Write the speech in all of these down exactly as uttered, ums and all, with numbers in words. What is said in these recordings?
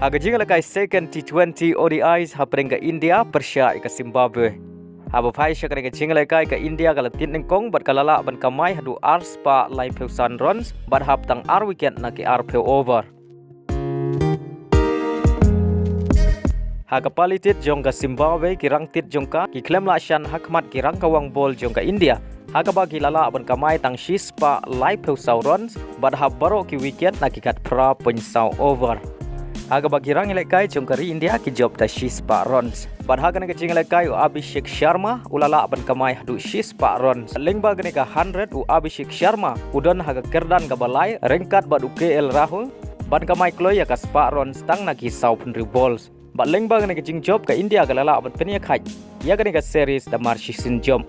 Ha ka jingïalehkai second T twenty O D Is hapdeng ka India pyrshah ïa ka Zimbabwe. Haba phai sha kane ka jingïalehkai ka India ka la tied nyngkong bad ka la lah ban kamai haduh ar spah laiphew san runs bad hap tang ar wicket na ki arphew over. Ha ka pali tied jong ka Zimbabwe ki rangtied jong ka ki khlem lah shan ha khmat ki rangkawang bol jong ka India. Ha kaba ki la lah ban kamai tang shi spah laiphew saw runs bad hap baroh ki wicket na ki khatphra point saw over. Ha kaba ki rangïalehkai jong ka ri India ki jop da shi spah runs. Bad ha kane ka jingïalehkai u Abhishek Sharma u la lah ban kamai haduh shi spah runs. Lyngba kane ka hundred u Abhishek Sharma u don ha ka kyrdan kaba lai ryngkat bad u K L Rahul ban kamai kloi ïa ka spah runs tang na ki sawphew hynriew balls. Bad lyngba kane ka jingjop ka India ka la lah ban pynïakhaid ïa kane ka series da mar shisien jop.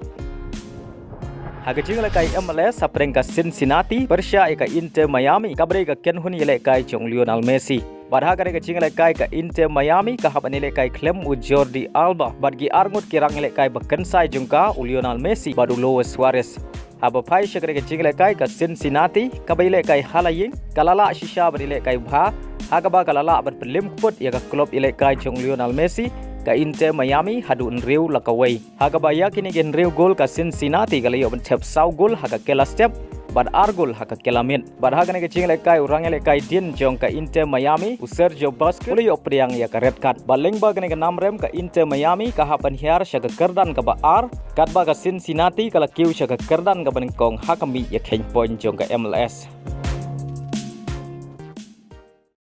Ha ka jingïalehkai M L S hapdeng ka Cincinnati pyrshah ïa ka Inter Miami kaba dei ka kynhun ïalehkai jong u Lionel Messi. Bad ha kane ka jingïalehkai ka Inter Miami ka hap ban ïalehkai khlem u Jordi Alba bad ki arngut ki rangïalehkai ba kynsai jong ka u Lionel Messi bad u Luis Suarez. Haba phai sha kane ka jingïalehkai ka Cincinnati kaba ïalehkai ha la ïing ka la lah shisha ban ïalehkai bha ha kaba ka la lah ban pynlem kput ïa ka klub ïalehkai jong u Lionel Messi ka Inter Miami haduh hynriew la kawei. Ha kaba ïa kine ki hynriew gol ka Cincinnati ka la ïoh ban thep saw gol ha ka kylla step bad ar gol ha ka kylla miet. Bad ha kane ka jingïalehkai u rangïalehkai dien jong ka Inter Miami u Sergio Busquets u la ïoh pdiang ïa ka red card. Bad lyngba kane ka namrem ka Inter Miami ka hap ban hiar sha ka kyrdan kaba ar katba ka Cincinnati ka la kiew sha ka kyrdan kaba nyngkong ha ka mih ïakheiñ point jong ka M L S.